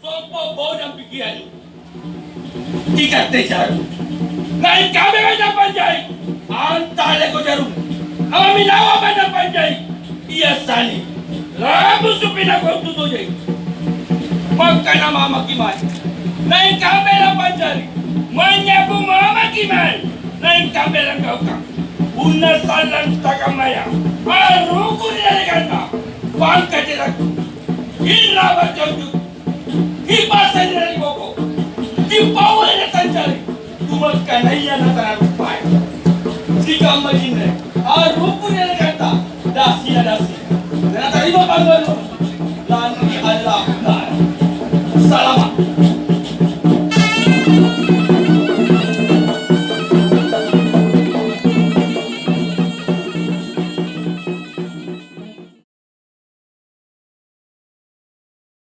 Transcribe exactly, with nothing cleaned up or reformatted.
Tompo bodang pikirannu. Ikatte jaru. Na ikambe banna panjai. Antaleko jaru. Amminawang banna panjai. Ia sani. Rabu supina kau tutojai. Makkana mamaki mae. Na ikambe la panjari. Manyaku mamaki mae. Na ikambe la gaukang. Punna sallang takammaya. Arruku ri dallekanta. Pangkacerakku. Inna battu. Kipasai ri boko, kipaua ri tanjari, kumakkanaya natararuppai. Sikamma jinne, arruku ri dallekanta, dasina dasi. Natarima panggoro,